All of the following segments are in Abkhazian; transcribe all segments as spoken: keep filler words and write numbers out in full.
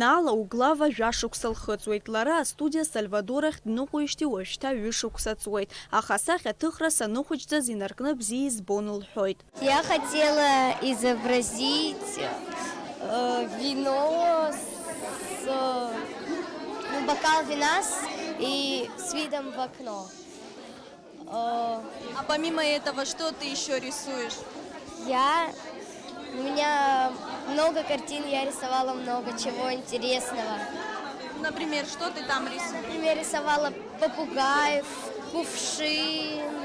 Нала Углава жәашықәса лхыҵуеит. Лара астудиа Сальвадор ахь дныҟәоижьҭеи уажәшьҭа ҩышықәса ҵуеит. Аха асахьаҭыхра саныхәыҷӡаз инаркны бзиа избон лҳәоит. Я хотела изобразить э, вино с э, ну, бокал вина с, и с видом в окно. Э, А помимо этого, что ты еще рисуешь? Я у меня много картин, я рисовала много чего интересного. Например, что ты там рисуешь? Например, рисовала попугаев, кувшин,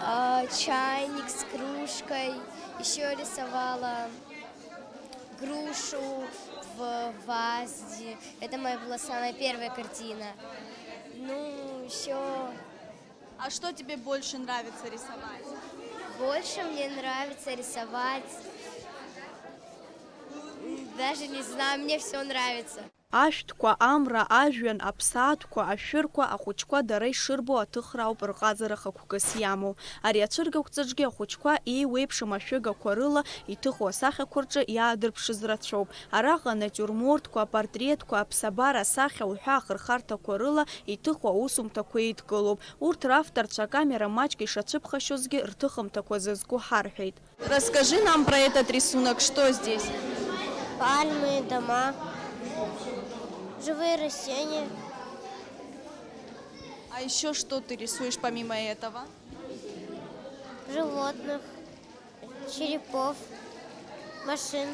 э, чайник с кружкой. Еще рисовала грушу в вазе. Это моя была самая первая картина. Ну, еще А что тебе больше нравится рисовать? Больше мне нравится рисовать. М, Даже не знаю, мне все нравится. Ашәҭқәа, амра, ажәҩан, аԥсаатәқәа, ашәырқәа, ахәыҷқәа дара ишырбо аҭыхра ауп рҟазара хықәкыс иамоу. Ари ацәыргақәҵаҿгьы ахәыҷқәа еиуеиԥшым ашәыгақәа рыла иҭыху асахьақәа рҿы иаадырԥшыз рацәоуп. Араҟа анатиурмортқәа, апортретқәа, аԥсабара асахьа уҳәа ахырхарҭақәа рыла иҭыху аусумҭақәа еидкылоуп. Урҭ равторцәа акамера маҷк ишацәыԥхашьозгьы рҭыхымҭақәа зызку ҳарҳәеит. Расскажи нам про этот рисунок. Что здесь? Пальмы, дома, живые растения, А еще что ты рисуешь помимо этого? Животных, черепов, машин,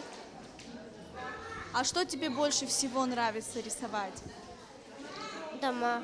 А что тебе больше всего нравится рисовать? Дома.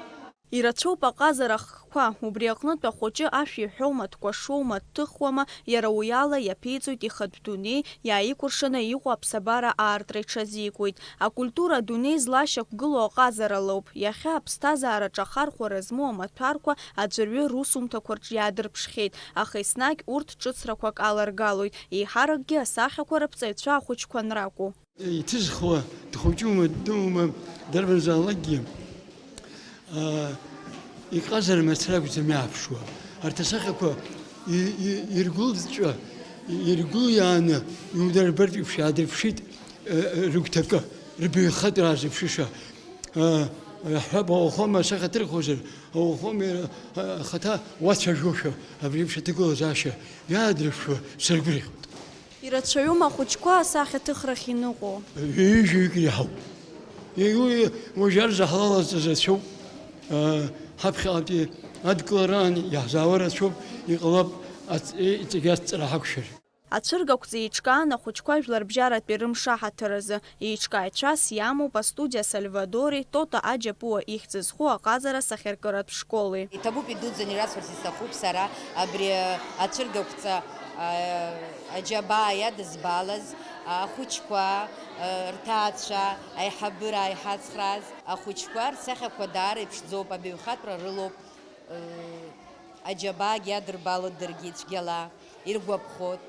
Ирацәоуп аҟазара ахкқәа, убри аҟнытә ахәыҷы ашәа иҳәоума, дкәашоума, дҭыхуама, иара уи ала иаԥиҵоит ихатә дунеи, иааикәыршаны иҟоу аԥсабара аартра иҽазикуеит. Акультура адунеи злашьақәгылоу аҟазара лоуп. Иахьа аԥсҭазаараҿы ахархәара змоу амаҭәарқәа аӡәырҩы русумҭақәа рҿы иаадырԥшхьеит, аха еснагь урҭ ҿыцрақәак аларгалоит, еиҳаракгьы асахьақәа рыԥҵаҩцәа ахәыҷқәа анракәу. Иҭызхуа дхәыҷума, ддуума, дарбанзаалакгьы, аа, иҟазара мацара акәӡам иааԥшуа. Арҭ асахьақәа и-, и-, иргәылҵәа, иргәылиааны иудырбартә еиԥш иаадырԥшит, э, рыгәҭакы, рбаҩхатәра аазыԥшыша. Э, иаҳҳәап, ауахәама асахьаҭырхуазар, ауахәама, э, ахаҭа уацәажәошәа, абри еиԥш аҭагылазаашьа иаадырԥшуа сыргәырӷьоит. Ирацәаҩума ахәыҷқәа асахьаҭыхрахь иныҟәо? Ҩажәаҩык иреиҳауп. Уи уажәы арзаҳал алазҵаз рацәоуп. Ҳаԥхьаҟатәи адкылараан иаҳзаауа рацәоуп, иҟалап аҵ-, иҵегь ацҵара ҳақәшәар. Ацәыргақәҵа еиҿкаан ахәыҷқәа жәларбжьаратәи рымш аҳаҭыр азы. Еиҿкааҩцәас иамоуп астудиа Сальвадори, Тота Аџьапуа ихьӡ зху аҟазара сахьаркыратә школи. Иҭабуп идуӡӡаны ирасҳәарц исҭахуп сара абри ацәыргақәҵа, а, аџьабаа иадызбалаз ахәыҷқәа, а, рҭаацәа, аиҳабыра, аиҳа ацхрааз ахәыҷқәа рсахьақәа даара иԥшӡоуп, абаҩхатәра рылоуп, ы, аџьабаагьы адырбалоит даргьы цәгьала, иргәаԥхоит,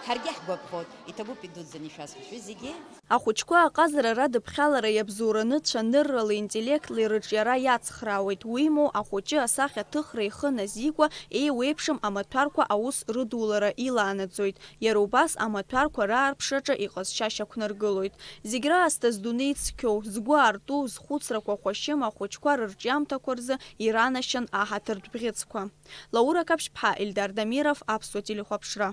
ҳаргьы ҳгәаԥхоит, иҭабуп идуӡӡаны ишәасҳәо шәы зегьы. Ахәыҷқәа аҟазара радыԥхьалара иабзоураны цәаныррала, интеллектла ирыҿиара иацхраауеит, уимоу, ахәыҷы асахьаҭыхра ихы назикуа, еиуеиԥшым амаҭәарқәа аус рыдулара иланаҵоит. Иара убас амаҭәарқәа раарԥшраҿы иҟазшьа шьақәнаргылоит. Зегь раасҭа здунеи цқьоу, згәы аарту, зхәыцрақәа хәашьым ахәыҷқәа рырҿиамҭақәа рзы иранашьан аҳаҭыртә бӷьыцқәа. Лаура Қаԥшьԥҳа, Ельдар Дамиров, Аԥсуа телехәаԥшра.